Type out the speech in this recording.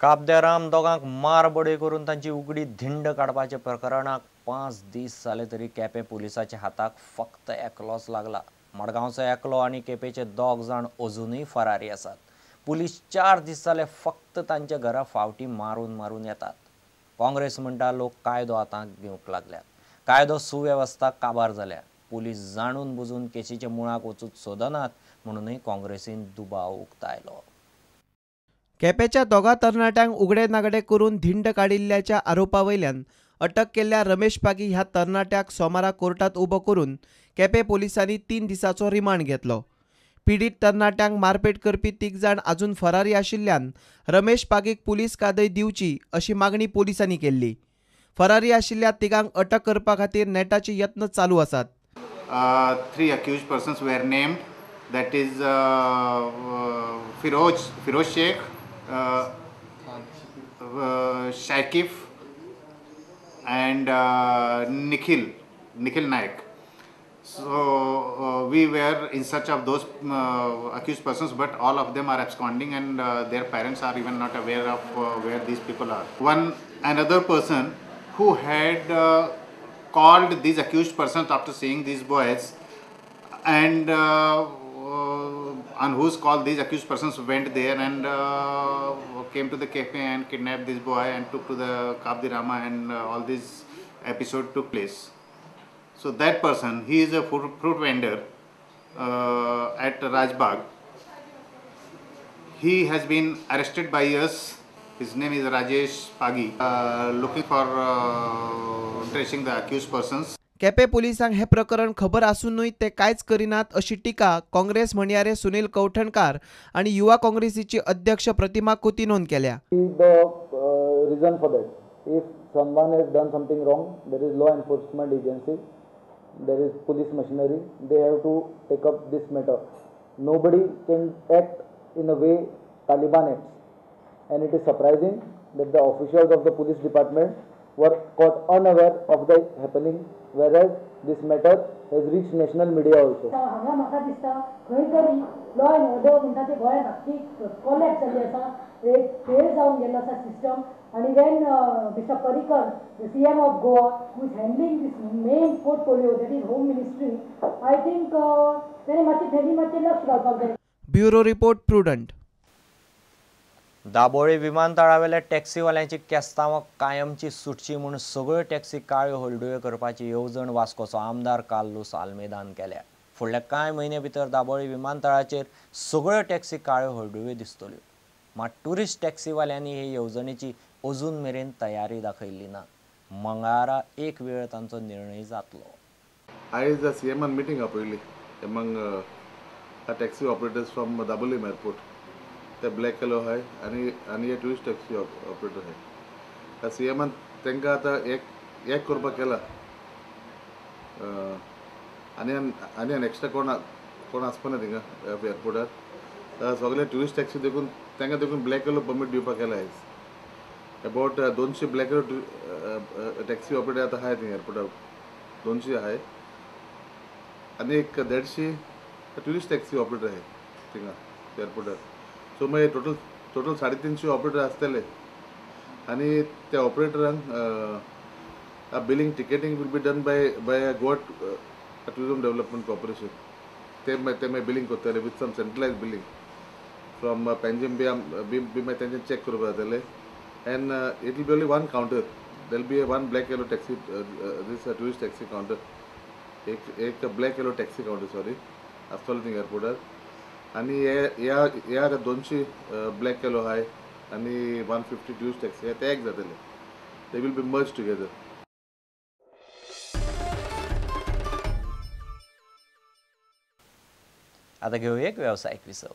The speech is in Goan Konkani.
काब दे राम दोगांक मार बडय करून तांची उगडी धिंड काडपाच्या प्रकरणाक 5 दीस जाले तरी केपें पुलिसाच्या हाताक फक्त एकलोच लागला. मडगांवचो एकलो आनी केपेंचे 2 जाण अजुनूय फरारी आसात. पुलीस 4 दीस जाले फक्त तांच्या घरा फावटी मारून मारून येतात. काँग्रेस म्हणटा लोक कायदो हातांत घेवंक लागल्यात, कायदो सुवेवस्था काबार जाल्या. पुलीस जाणून बुजून केशीच्या मुळाक वचून सोदनात म्हणूनय काँग्रेसीन दुबाव उक्तायलो. केपेंच्या दोगा तरणाट्यांक उगडे नागडे करून धिंड काडिल्ल्याच्या आरोपा वयल्यान अटक केल्ल्या रमेश पागी ह्या तरणाट्याक सोमारा कोर्टात उबो करून केपें पोलिसांनी 3 दिसांचो रिमांड घेतलो. पिडीत तरणाट्यांक मारपेट करपी 3 जाण अजून फरारी आशिल्ल्यान रमेश पागीक पुलीस कादय दिवची अशी मागणी पोलिसांनी केल्ली. फरारी आशिल्ल्या तिगांक अटक करपा खातीर नेटाचे यत्न चालू आसात. 3 accused persons were named, that is Firoz Sheikh, Shakif and Nikhil Naik. So we were in search of those accused persons, but all of them are absconding and their parents are even not aware of where these people are. One another person who had called these accused persons after seeing these boys, and on whose call these accused persons went there and came to the cafe and kidnapped this boy and took to the Cabo de Rama, and all this episode took place. So that person, he is a fruit vendor at Rajbagh. He has been arrested by us. His name is Rajesh Pagi. Looking for tracing the accused persons. Quepem पोलिसांक हे प्रकरण खबर आसूनय ते कांयच करिनात अशी टिका काँग्रेस म्हणयारे सुनील कवठणकार आनी युवा काँग्रेसीची अध्यक्ष प्रतिमा कुतिनोन केल्या. The reason for that, if someone has done something wrong, there is law enforcement agency, there is police machinery, they have to take up this matter. Nobody can act in a way Taliban acts, and it is surprising that the officials of the police department were caught unaware of the happening, whereas this matter has reached national media also. हांगा म्हाका दिसता खंय तरी लॉ एंड ऑर्डर म्हणटा ते गोंयांत सामकी कोलॅप्स जाल्ली आसा, एक फेल जावन गेल्लो आसा सिस्टम. आनी when mister Parrikar, the CM of Goa, who is handling this main portfolio, that is home ministry, I think तेणें मातशें तेणी मातशें लक्ष घालपाक जाय. Bureau report, Prudent. Dabolim विमानतळावेल्या टॅक्सीवाल्यांची केस्तांवां कायमची सुटची म्हूण सगळ्यो टॅक्सी काळ्यो हळडुव्यो करपाची येवजण वास्कोचो आमदार कार्लूस आल्मेदान केल्या. फुडल्या कांय म्हयने भितर दाबोळी विमानतळाचेर सगळ्यो टॅक्सी काळ्यो हळडुव्यो दिसतल्यो. मात ट्युरिस्ट टॅक्सीवाल्यांनी हे येवजणेची अजून मेरेन तयारी दाखयल्ली ना. मंगळारा एक वेळ तांचो निर्णय जातलो. आयज सीएमान मिटींग आपयली among taxi operators from Dabolim airport. ते ब्लॅक येलो आहाय आनी आनी हे ट्युरिस्ट टॅक्सी ऑपरेटर आहाय. सी एमान तांकां आतां एक एक करपाक केला आनी आनी एक्स्ट्रा कोण कोण आसपा ना थिंगा एअरपोर्टार. सगळे ट्युरिस्ट टॅक्सी देखून तांकां देखून ब्लॅक येलो परमीट दिवपाक केला आयज. About 200 black yellow taxi operator आतां आहाय थिंगा एअरपोर्टार, 200 आहाय आनी एक 150 ट्युरिस्ट टॅक्सी ऑपरेटर आहाय थिंगा एअरपोर्टार. सो मागीर टोटल टोटल 350 ऑपरेटर आसतले आनी त्या ऑपरेटरांक billing ticketing will be done by by Goa tourism development corporation. ते मागीर ते मागीर बिलींग करतले with some centralise billing from Panjim बी बी मागीर तेंचे चॅक करपाक जातले. And it will be only one counter, there will be one black yellow taxi, this tourist taxi counter, एक एक black yellow taxi counter sorry आसतलो थिंग एअरपोर्टार. आनी हे ह्या आतां 200 ब्लॅक येलो आहाय आनी 150 ट्युरिस्ट टॅक्सी आहाय, ते एक जातले. They will be merge together. आतां घेवया एक वेवसायीक विसव.